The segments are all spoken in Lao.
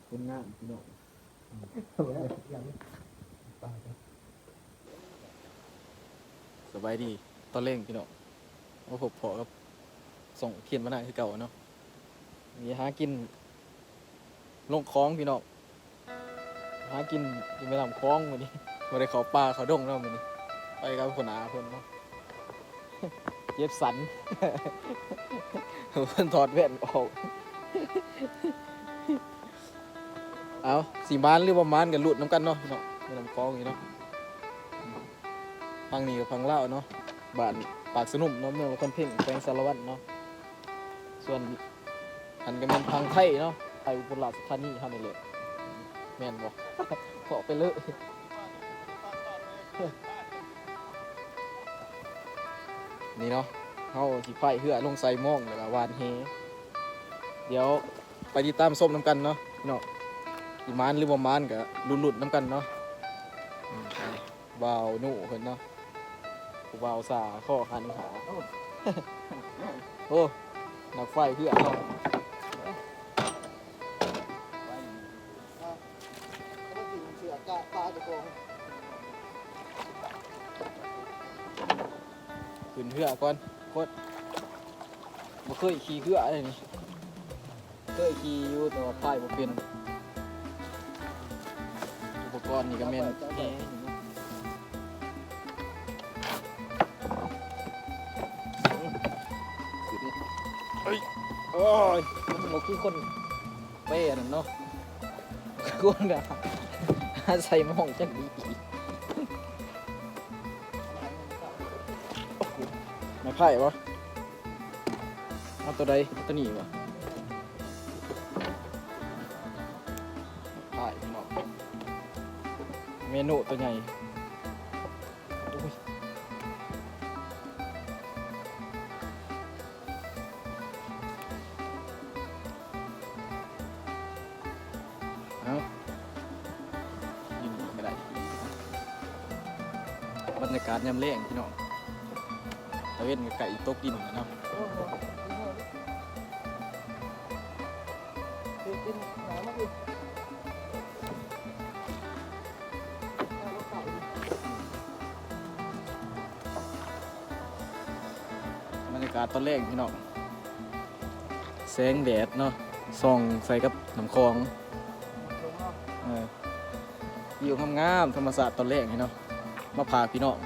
ຄົນງາມພີ່ນ້ອງ. ສະບາຍດີຕອນແລງພີ່ນ້ອງ, ມາພົບພໍ້ກັບຊ່ອງທຽນມານາຄືເກົ່າເນາະ. ນີ້ຫາກິນລົງຂອງພີ່ນ້ອງ, ຫາກິນຢູ່ແມ່ນ້ຳຂອງມື້ນີ້, ບໍ່ໄດ້ເຂົ້າປ່າເຂົ້າດົງເນາະມື້ນີ້, ໄປກັບຫົວໜ້າເພິ່ນເນາະ. ເຈັບສັນ ເພິ່ນຖອດແວ່ນອອກ. ເອົາ ຊິໝານຫຼືບໍ່ໝານກໍລຸ້ນນຳກັນເນາະພີ່ນ້ອງ, ແມ່ນ້ຳຂອງນີ້ເນາະ. ຝັ່ງນີ້ກໍຝັ່ງລາວເນາະ, ບ້ານປາກສະໜຸ່ມເນາະ, ເມືອງນະຄອນເພັງ ແຂວງສາລະວັນເນາະ. ສ່ວນ ຫັ້ນກໍແມ່ນຝັ່ງໄທເນາະ, ໄທອຸບົນລາຊະທານີເຮົານີ້ແຫຼະ, ແມ່ນບໍ່? ເຄາະໄປເລີຍ. ນີ້ເນາະ, ເຮົາຊິພາຍເຮືອລົງໃສ່ມອງ ແລ້ວກໍຫວ່ານແຫ, ດຽວໄປຕິດຕາມຊົມນຳກັນເນາະພີ່ນ້ອງ. ຊິໝານຫຼືບໍ່ໝານກໍລຸ້ນໆນຳກັນເນາະ. ອືມ ບ່າວນຸເພິ່ນເນາະ, ຜູ້ບ່າວສາຂໍຫັນຫາ. ໂອ້ ນັກພາຍເຮືອເນາະ. ຂຶ້ນເຮືອກ່ອນ, ໂຄດ ບໍ່ເຄີຍຂີ່ເຮືອເລີຍນີ້. ເຄີຍຂີ່ຢູ່ ແຕ່ວ່າພາຍບໍ່ເປັນ. ອຸປະກອນນີ້ກໍແມ່ນແຫ. ເອີຍ ໂອ້ຍ ມັນບໍ່ຄືຄົນໄປອັນນັ້ນເນາະ, ຄືຄົນກໍຫາໃສ່ໝອງຈັກດີ. ໄມ້ໄຜ່ບໍ່? ເອົາຕົວໃດ? ເອົາຕົວນີ້ບໍ່? ໄມ້ໄຜ່ພີ່ນ້ອງ, ເມນູຕົວໃຫຍ່. ໂອ້ຍ ເອົາ ຢູ່ນີ້ກໍໄດ້. ບັນຍາກາດຍາມແລງພີ່ນ້ອງ, ຕາເວັນກໍໃກ້ຕົກດິນແລ້ວເນາະ. ບັນຍາກາດຕອນແລງພີ່ນ້ອງ, ແສງແດດເນາະ ສ່ອງໃສ່ກັບນ້ຳຂອງ. ເອີ ວິວງາມໆ ທຳມະຊາດຕອນແລງນີ້ເນາະ, ມາພາກພີ່ນ້ອງ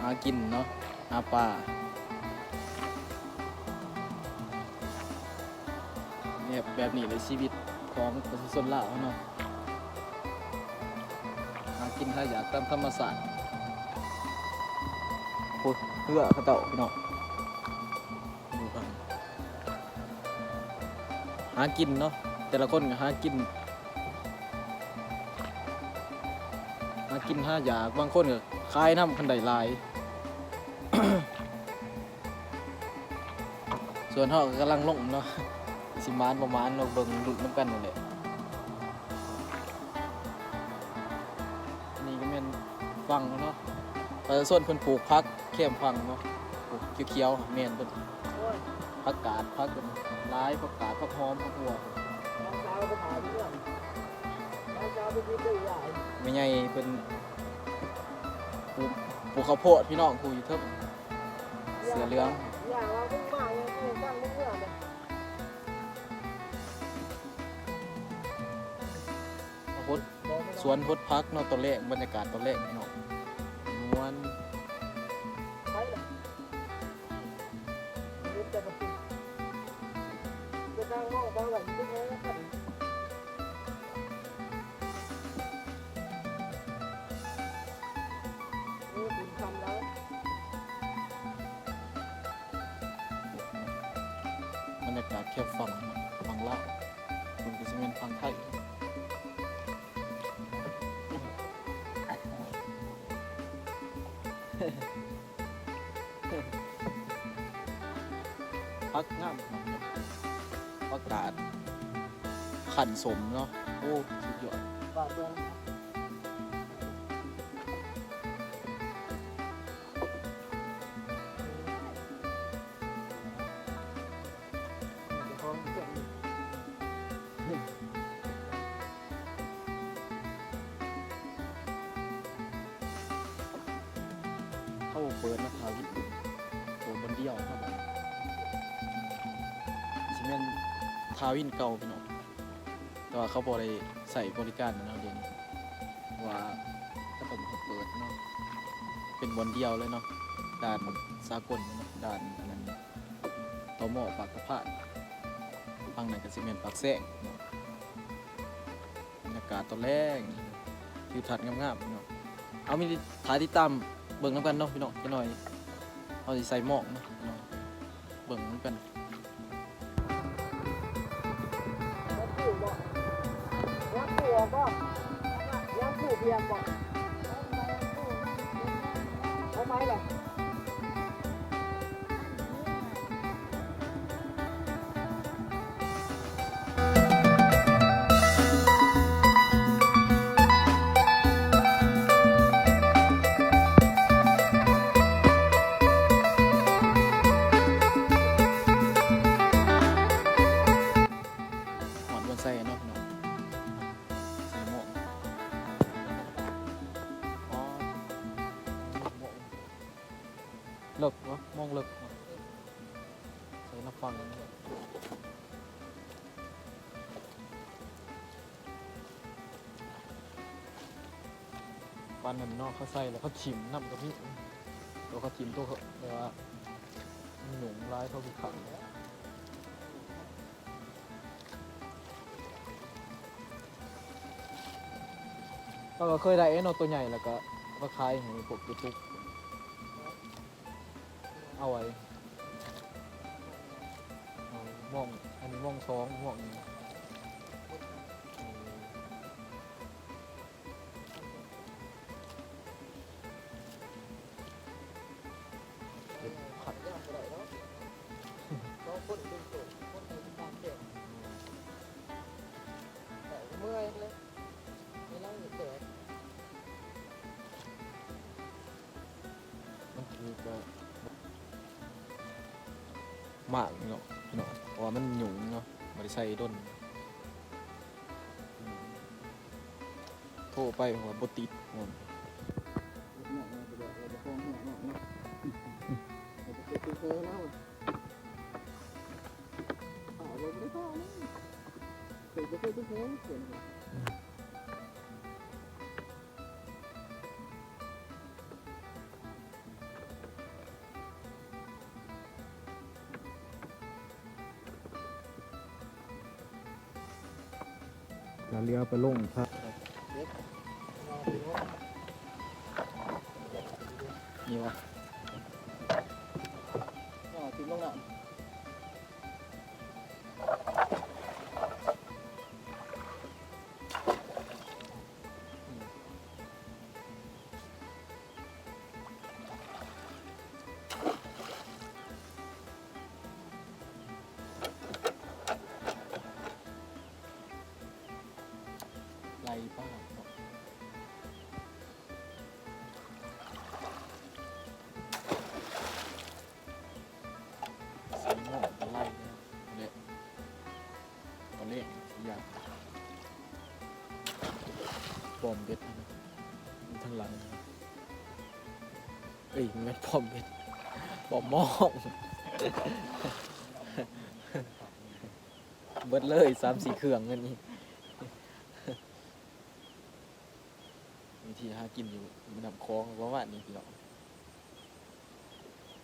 ຫາກິນເນາະ, ຫາປາ. ແບບ ແບບນີ້ແຫຼະຊີວິດຂອງປະຊາຊົນລາວເຮົາເນາະ, ຫາກິນຫາຢາກຕາມທຳມະຊາດ. ໂອ້ຍ ເຮືອເຂົາເຈົ້າພີ່ນ້ອງ, ຫາກິນເນາະ, ແຕ່ລະຄົນກໍຫາກິນ ຫາກິນຫາຢາກ, ບາງຄົນກໍຂາຍນຳຄັນໄດ້ຫຼາຍ. ສ່ວນເຮົາກໍກຳລັງລົງເນາະ, ຊິໝານບໍ່ໝານເນາະ, ເບິ່ງລຸ້ນນຳກັນນັ້ນແຫຼະ. ອັນນີ້ກໍແມ່ນຝັ່ງເນາະ, ປະຊາຊົນເພິ່ນປູກຜັກແຄມຝັ່ງເນາະ, ປູກຂຽວໆ ແມ່ນເພິ່ນ ຜັກກາດ ຜັກຫຼາຍ, ຜັກກາດ ຜັກຫອມ ຜັກບົວ. ແມ່ໃຫຍ່ເພິ່ນປູກ ປູກເຂົ້າໂພດ ພີ່ນ້ອງ ຜູ້ຢູ່ເທິງ ເສື້ອເຫຼືອງ. ຫົດ ສວນຫົດຜັກເນາະ ຕອນແລງ ບັນຍາກາດຕອນແລງເນາະ ມ່ວນ. ບັນຍາກາດແຄມຝັ່ງ ຝັ່ງລາວ ເບິ່ງຄືຊິແມ່ນຝັ່ງໄທ. ຜັກງາມ ຜັກກາດ ຂັ້ນສົມເນາະ. ໂອ້ ສຸດຍອດ. ເຈົ້າຂອງ ເປີດເນາະ ທ່າວິນ ເປີດບ່ອນດຽວເນາະ ບາດນີ້ ຊິແມ່ນທ່າວິນເກົ່າພີ່ນ້ອງ ແຕ່ວ່າເຂົາບໍ່ໄດ້ໃຊ້ບໍລິການແລ້ວເນາະ ດຽວນີ້ ເພາະວ່າເຂົາຕ້ອງໃຫ້ເປີດເນາະ ເປັນບ່ອນດຽວເລີຍເນາະ ດ່ານສາກົນເນາະ ດ່ານອັນນັ້ນ ຕມ ປາກຕະພານ ຝັ່ງນັ້ນກໍຊິແມ່ນປາກແຊງເນາະ. ບັນຍາກາດຕອນແລງ ທິວທັດງາມໆ ເນາະ ເອົາ ມີຖ້າຕິດຕາມເບິ່ງນຳກັນເນາະພີ່ນ້ອງ ຈັກໜ່ອຍເຮົາຊິໃສ່ໝອກເນາະ ພີ່ນ້ອງ ເບິ່ງນຳກັນ. ຮອດບ່ອນໃສ່ເນາະ ພີ່ນ້ອງ ໃສ່ໝອກ ອໍ ເລິກເນາະ ມອງເລິກເນາະ ໃສ່ໜ້າຝັ່ງ ປານນັ້ນເນາະ ເຂົາໃສ່ແລ້ວເຂົາຖິ້ມນຳກໍມີ ໂຕເຂົາຖິ້ມ ໂຕເຂົາແບບວ່າມັນຫຍຸ້ງຫຼາຍ ເຂົາຂີ້ຄ້ານ. ເຮົາກໍເຄີຍໄດ້ເນາະ ໂຕໃຫຍ່ ແລ້ວກໍເອົາໄປຂາຍໃຫ້ພວກຕຸກໆ ເອົາໄວ້ ເອົາມອງ ອັນນີ້ມອງສອງ ມອງນີ້ ເກັບຜັກ ເມື່ອຍເລີຍ ກຳລັງຈະແຕກ ມັນຄືກະໝາກເນາະ ເນາະ ເພາະວ່າມັນຫຍຸ້ງເນາະ ບໍ່ໄດ້ໃສ່ດົນ ໂທໄປວ່າບໍ່ຕິດ ກະເຫຼືອໄປລົງ ນີ້ຫວາ ເອົາຖິ້ມລົງນ້ຳ. ໄລ່ປາເນາະ ໃສ່ໝໍ້ກໍໄລ່ເນາະ ແຫຼະ ຕອນແລກຢາກປ້ອມເບັດຢູ່ທາງຫຼັງ ເອີຍ ບໍ່ແມ່ນປ້ອມເບັດ ປ້ອມມອງ ເບິດເລີຍ ສາມສີ່ເຄື່ອງ ເງິນນີ້ ວິທີຫາກິນຢູ່ແມ່ນ້ຳຂອງປະມານນີ້ພີ່ນ້ອງ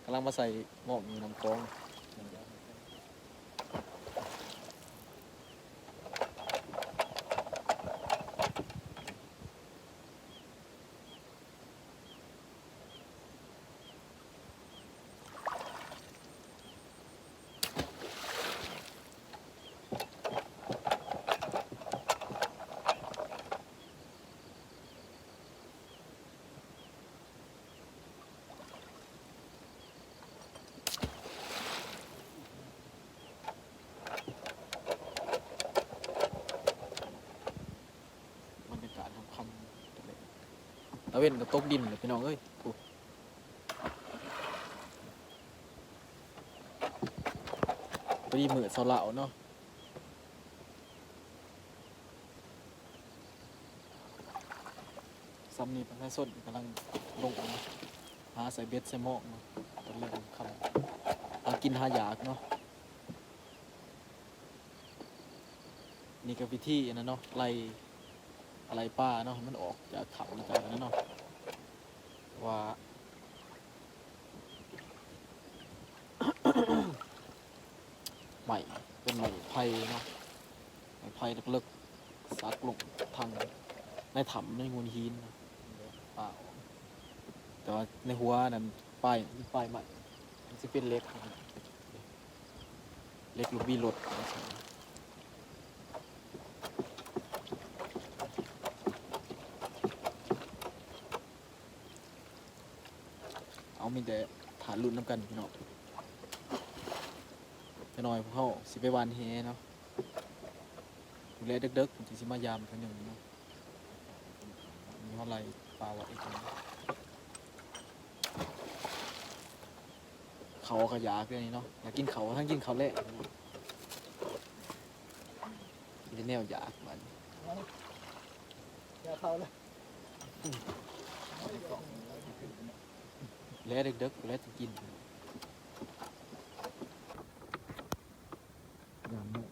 ກຳລັງມາໃສ່ໝອກຢູ່ແມ່ນ້ຳຂອງ. ບັນຍາກາດຄ່ຳໆ ຕາເວັນກໍຕົກດິນແລ້ວ ພີ່ນ້ອງເອີຍ ໂອ້ ພໍດີມື້ເຊົ້າລາວເນາະ ຊ່ຳນີ້ປະຊາຊົນກຳລັງລົງ ຫາໃສ່ເບັດໃສ່ໝອກເນາະ ຕອນແລງຄ່ຳ ຫາກິນຫາຢາກເນາະ. ນີ້ກໍວິທີອັນນັ້ນເນາະ ໄລ່ ໄລ່ປາເນາະ ໃຫ້ມັນອອກຈາກຖ້ຳຈາກອັນນັ້ນເນາະ ວ່າ ໄມ້ ເປັນໄມ້ໄຜ່ເນາະ ໄມ້ໄຜ່ເລິກໆ ສັກລົງທາງໃນຖ້ຳໃນໂງນຫີນນະ ປາອອກ. ແຕ່ວ່າໃນຫົວນັ້ນ ປາຍ ປາຍໄມ້ ມັນຊິເປັນເຫຼັກ ເຫຼັກລູກບິດລົດ. ເອົາ ມີແຕ່ຖ້າລຸ້ນນຳກັນພີ່ນ້ອງ. ຈັກໜ່ອຍພວກເຮົາຊິໄປຫວ່ານແຫເນາະ ຜູ້ແລເດິກໆ ເພິ່ນຊິມາຢາມເທື່ອໜຶ່ງເນາະ. ມີເຮົາໄລ່ປາໄວ້ອີກ ເຂົ້າກໍຢາກເດ້ນີ້ເນາະ ຢາກກິນເຂົ້າ ທັງກິນເຂົ້າແລງ ກິນແນວຢາກບາດນີ້. ຢາກເຂົ້າເລີຍ ແລເດິກໆ ແລຈະກິນ ຍາມເນາະ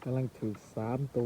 ກຳລັງຖືກສາມໂຕ.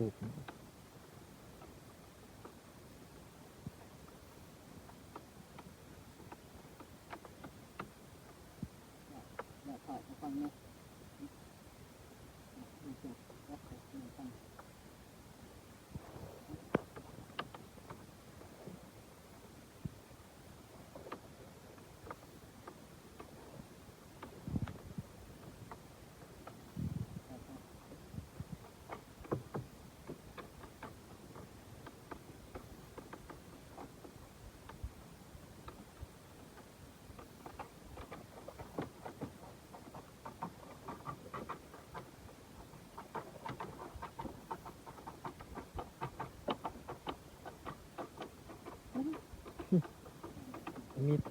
ມິດ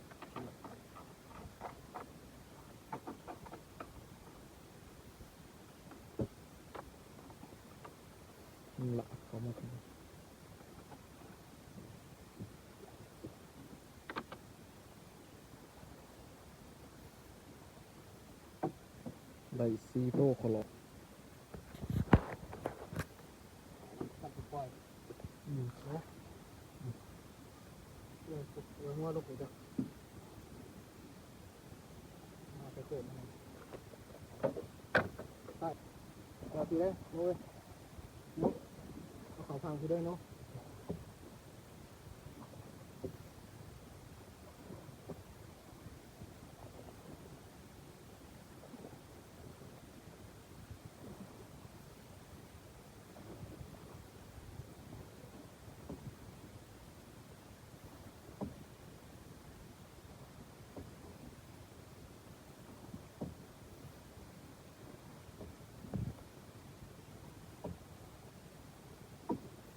ລາກເຂົ້າມາ ໄດ້ສີ່ໂຕ ຂໍລອງ. ອືມ ເອົາ ເອີ ເອີ ຫົວລົງໄປເດີ ມາໄປເກີດ ໄປ ເອົາທີ່ເດີ ໂອ້ຍ ເນາະ ເອົາເຂົ້າພັງທີ່ເດີເນາະ.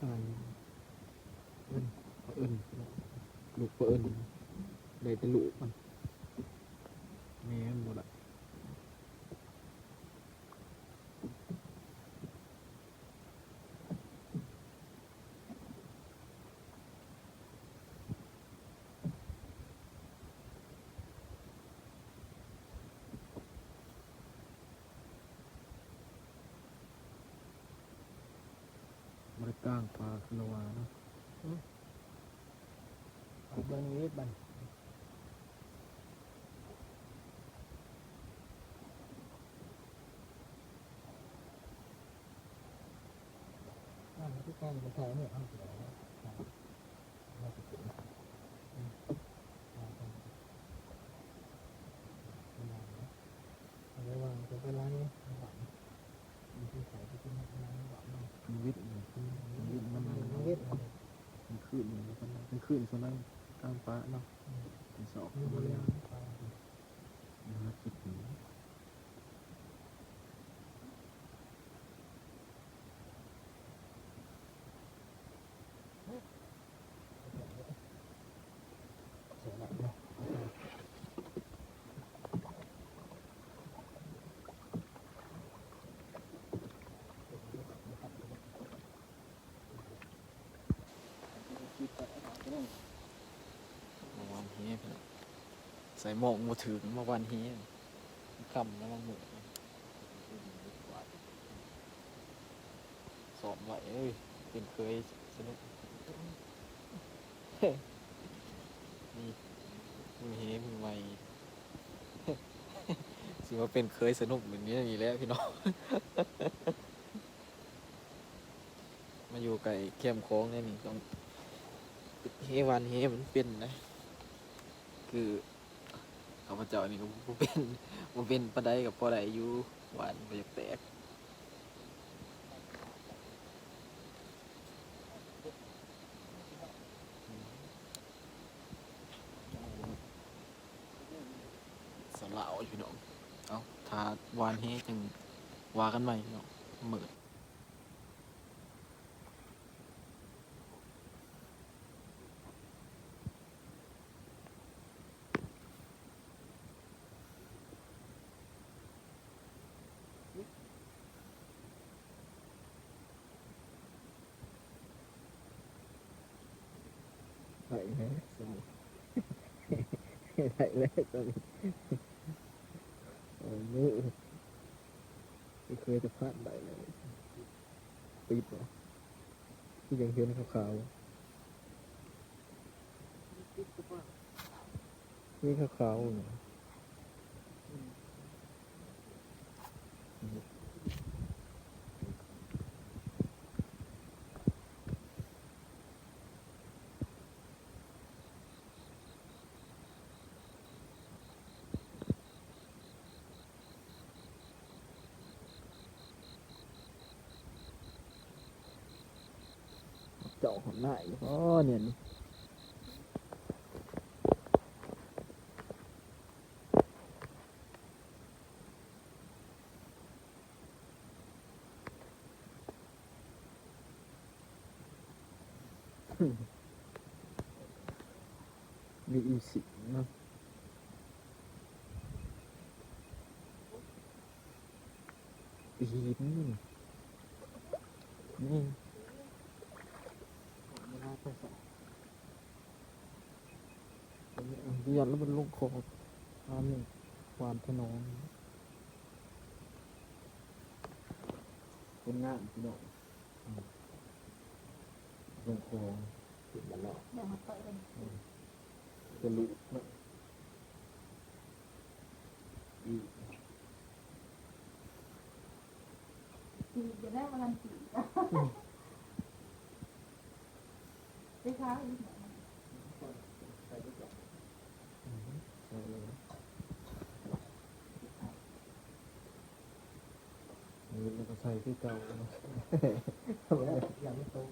ອ່າ ເອີ້ນ ເອີ້ນ ລູກປະເອີ້ນ ໄດ້ແຕ່ລູກມັນ ແມ່ມັນບໍ່ໄດ້. ບໍ່ໄດ້ກ້າງປາຄືລາວວ່າເນາະ. ອືມ ເບິ່ງອີກບັດ ອ່າ ທີ່ກ້າງບໍ່ເຂົ້າເນາະ ເອົາ ເອົາໄປກິນ ອືມ ເອົາໄປກິນ ເອົາໄປວາງ ເອົາໄປໄລ່ ໃນບ້ານ ມັນຊິໃສ່ໄປກິນໃນບ້ານເນາະ ມັນວິດ ມັນວິດ ມັນ ມັນວິດ ມັນຄືນ ມັນຄືນສ່ວນໃດ ກາງປ່າເນາະ ອືມ ເປັນຊອກ ອືມ ບໍ່ແລ້ວ ມັນຫາກິນ. ສວຍງາມເນາະ. ໃສ່ໝອກບໍ່ຖືກ ມາຫວ່ານແຫ ຄ່ຳແລ້ວບາງມື້ ຊ້ອມໄວ້ ເອີຍ ເປັນເຄີຍສະໜຸກ ນີ້ ມືແຮງມືໃໝ່ ຊິມາເປັນເຄີຍສະໜຸກແບບນີ້ແຫຼະພີ່ນ້ອງ. ມາຢູ່ໃກ້ແຄມຂອງແນວນີ້ ຕ້ອງເຮັດແຫຫວ່ານແຫມັນເປັນນະ ຄືຂ້າພະເຈົ້ານີ້ກໍບໍ່ເປັນ ບໍ່ເປັນປານໃດ ກໍພໍໄດ້ຢູ່ ຫວ່ານບໍ່ຢາກແຕກ. ສະຫຼາວ ພີ່ນ້ອງ ເອົາ ຖ້າຫວ່ານແຫຈັ່ງວ່າກັນໃໝ່ ພີ່ນ້ອງ ມືດ. ໄດ້ແລ້ວຊັ້ນ ໄດ້ແລ້ວຊັ້ນ ເອົາມື ເຄີຍຈະພາດໄດ້ແລ້ວ ຕິດບໍ່? ຄືຍັງເຫັນຂາວໆ ມີຂາວໆຢູ່. ເຈົ້າຫອມໜ້າອີກບໍ່ ແນວນີ້? ມີອີ່ສິງເນາະ ປີນ ນີ້ ນີ້ ອັນນີ້ ອັນນີ້ ລະມັນລົງຄອງ ອັນນີ້ຫວ່ານທະນອງ ຄົນງາມພີ່ນ້ອງ ອືມ ລົງຄອງ ເປັນບ້ານນອກ ແມ່ນ ອືມ ຈະລຸເນາະ ອີກ ປີກຢູ່ແລ້ວ ວ່າຊັ້ນປີກ ອືມ. ນີ້ມັນກໍໃສ່ຄືເກົ່າເນາະ ຢ່າງມັນຕົກ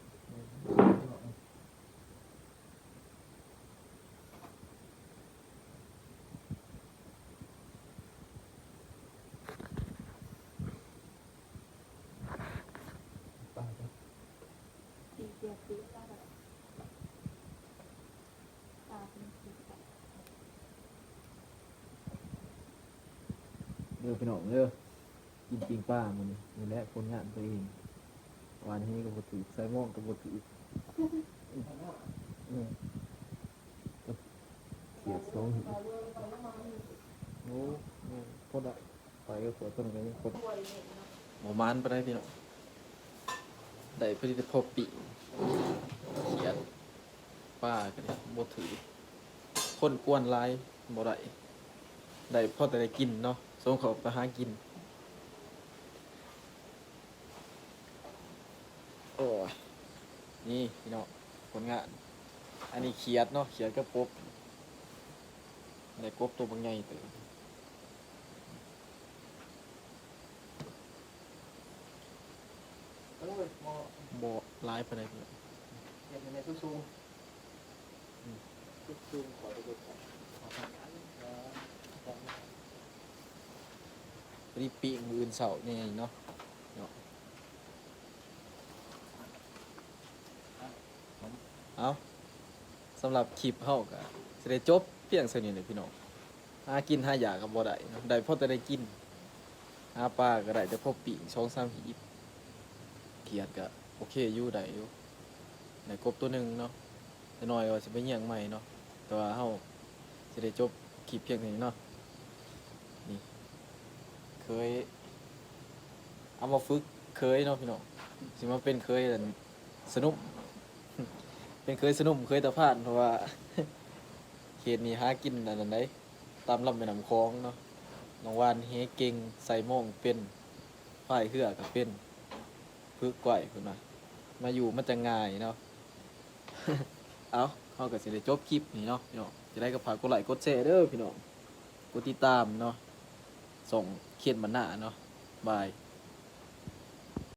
ເດີພີ່ນ້ອງເດີ ກິນປີ້ງປາມື້ນີ້ ນີ້ແຫຼະຜົນງານຕົວເອງ ຫວ່ານແຫກໍບໍ່ຖືກ ໃສ່ມອງກໍບໍ່ຖືກ ເອີ ຂຽດສອງຫີບ ໂອ້ ແມ່ນພໍໄດ້ ໄປກໍຂວດເທົ່ານັ້ນກໍຍັງພໍໄດ້ ບໍ່ໝານປານໃດພີ່ນ້ອງ ໄດ້ພໍດີແຕ່ພໍປີ້ງ ຂຽດ ປາກໍໄດ້ບໍ່ຖືກ ຄົນກວນຫຼາຍບໍ່ໄດ້ ໄດ້ພໍແຕ່ໄດ້ກິນເນາະ ສົ່ງເຂົາໄປຫາກິນ. ໂອ້ຍ ນີ້ພີ່ນ້ອງ ຜົນງານ ອັນນີ້ຂຽດເນາະ ຂຽດກັບກົບ ໄດ້ກົບໂຕບັກໃຫຍ່ເຕີບ ບໍ່ຫຼາຍປານໃດພີ່ນ້ອງ ຂຽດໃນສູງໆ ອືມ ພໍດີປີ້ງມື້ອື່ນເຊົ້ານີ້ເນາະ ເນາະ ເອົາ ສຳລັບຄລິບເຮົາກໍຊິໄດ້ຈົບພຽງສ່ຳນີ້ແຫຼະພີ່ນ້ອງ ຫາກິນຫາຢາກກໍບໍ່ໄດ້ເນາະ ໄດ້ພໍແຕ່ໄດ້ກິນ ຫາປາກໍໄດ້ແຕ່ພໍປີ້ງສອງສາມຫີບ ຂຽດກໍໂອເຄຢູ່ ໄດ້ຢູ່ ໄດ້ກົບໂຕໜຶ່ງເນາະ ຈັກໜ້ອຍວ່າຊິໄປຍ່ຽງໃໝ່ເນາະ ແຕ່ວ່າເຮົາຊິໄດ້ຈົບ ຄລິບພຽງເທົ່ານີ້ເນາະ. ນີ້ ເຄີຍເອົາມາຝຶກເຄີຍເນາະພີ່ນ້ອງ, ຊິມາເປັນເຄີຍອັນສະໜຸມ ເປັນເຄີຍສະໜຸມ ເຄີຍຕາພານ ເພາະວ່າເຂດນີ້ຫາກິນອັນນັ້ນໃດ໋ ຕາມລຳແມ່ນ້ຳຂອງເນາະ. ນ້ອງຫວານເຮເກັ່ງ ໃສ່ມອງເປັນ ພາຍເຮືອກໍເປັນ ຝຶກໄວ້ເພິ່ນວ່າ ມາຢູ່ມັນຈະງ່າຍເນາະ. ເອົາ ເຮົາກໍຊິໄດ້ຈົບຄລິບນີ້ເນາະພີ່ນ້ອງ. ຈັ່ງໃດກໍຝາກກົດໄລ້ກົດແຊເດີພີ່ນ້ອງ, ກົດຕິດຕາມເນາະ ຊ່ອງເຄນບັນນາເນາະ. ບາຍ.